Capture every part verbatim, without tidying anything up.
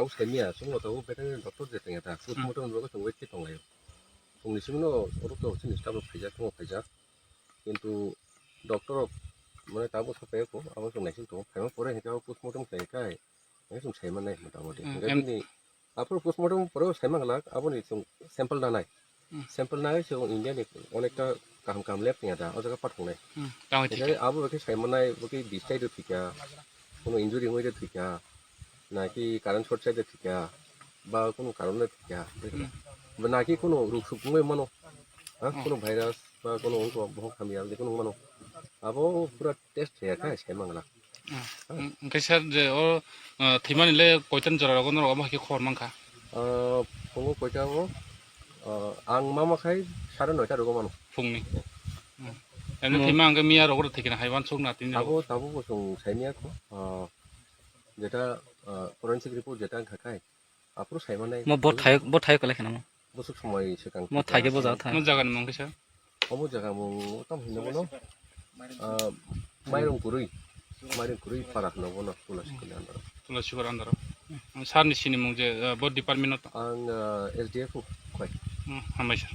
Tabuk saimya, chwngno tabuk veterinary doctor je tongya ta, postmortem rwgwi chwng wait khe tonglaio. Chwngni simi no oro to chini staff rok phaijak, tamo phaijak. Kintu doctor rok mane tabuk sapai ko, abo chwng naising tongo. Phaima pore hinkhe abo postmortem khlai khai, hinkhe chwng sai mannai mota moti. Hmm, Hinkhe em- bini aphuru postmortem pore sai manglak, aboni chwng sample nanai. Hmm. Sample nai se India ni onekta kaham kaham lab tongya da, o jaga pathoknai. Hmm, tamo thik Hinkhe khe. Abo khe sai mannai, bo khe bistai de thika, kono injury wngwi de thika, na ki current short sai de thika, ba kono karon de thika. Hmm. Ba na ki kono ruk suk wngwi mano, ha, Hmm. kono virus ba kono wngkho bohok hamya, je kono wngmano. Abo pura test khlaiya khe sai mangla. Hmm. Hwnkhe sir, je o, ah, thwimani le koitan jora rogo norok omo hai khe khobor mankha? Ah, phungo koita o, ah, ang mama khai sare noita rogo mano. Phungni. Hmm. Emni Hmm. thwima hwnkhe miya rogo thwikhe hai uansuk na tini rogo. Abo tabuk bo chwng saimya kho. Ah, jeta, ah, forensic report jeta wngkha khai. Aphuru sai mannai. Mo bo thai, bo thai kwlai kheno mo. Bwswk somoi swkang Mo thai khe bo jaga thai. Mo jaga ni mung kisa? Omo jaga mung tam hinwi bono, ah, Mairung Kwrwi, Mairung Kwrwi para hino bono, Tulasi Kwrwi andaro. Tulasi Kwrwi andaro. Sir ni sini mung je, ah, bo department no to? Ang, ah, S D F o khoi. Hmm, hambai sir.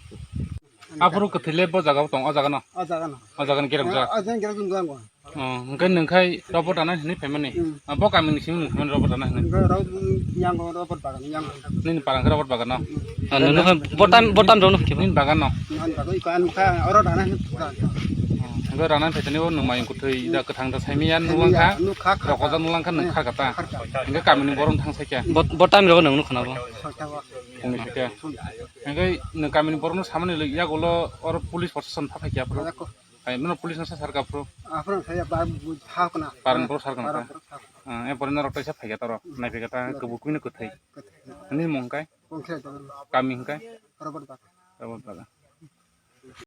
Aphuru kwthwi le bo jaga o tong, o jaga no? O jaga no. O jaga ni gerek jaga? O jaga ni gerek jaga. Oh, hwnkhe nwng khai Robert Rana hinwi phaimani? Hmm. Ah, bo kami ni simi nwng phaimani Robert Rana hinwi? Hwnkhe Robert yang, Robert Bagan, yang. Nini parang khe Robert Bagan no? Ah, nwng nukha, botam, botam rok nukha. Nini bagan no? Nini bagan, iko ang nukha, oro Rana hinwi phaimani. Oh, hwnkhe Rana phaitani bo nwng mayung kwthwi da kwthang da saimanya nukha, nukha, rokojak nukha, nwng kha kata. Kha kata. Hwnkhe kami ni borok thang sakya. Bot-, botam rok nwng nukha na bo? Sakya bo. Phungni sakya. Hwnkhe nwng kami ni borok no samani yagulo oro police protection pha phaikya phuru. Yakho. Hai, mano police no sa sarka phuru. Aphuru saya ba bu-, ha kana. Paran phuru sarka Paran phuru sa. Ah, e pore norok taisa phaikha toro. Hmm. Nai phaikha ta kubuk pino kwthai. Kwthai. Ani mung kai? Kongkhe jaga. Kami hwnkhe? Robert Bagan. Robert Bagan.